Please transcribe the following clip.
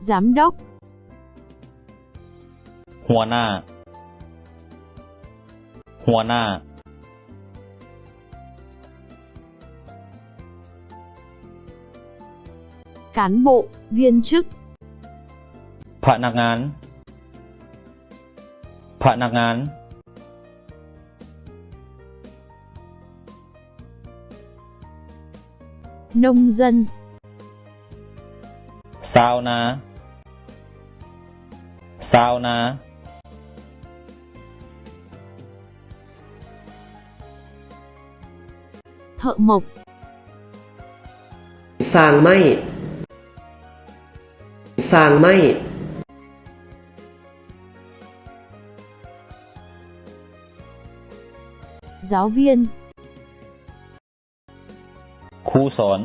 Giám đốc. ຫົວໜ້າ. ຫົວໜ້າ. Cán bộ, viên chức. ພະນັກງານ. ພະນັກງານ. Nông dân. ຊາວນາ. ຊາວນາ. Thợ mộc. ຊ່າງໄມ້. ຊ່າງໄມ້. Giáo viên. ຄູສອນ.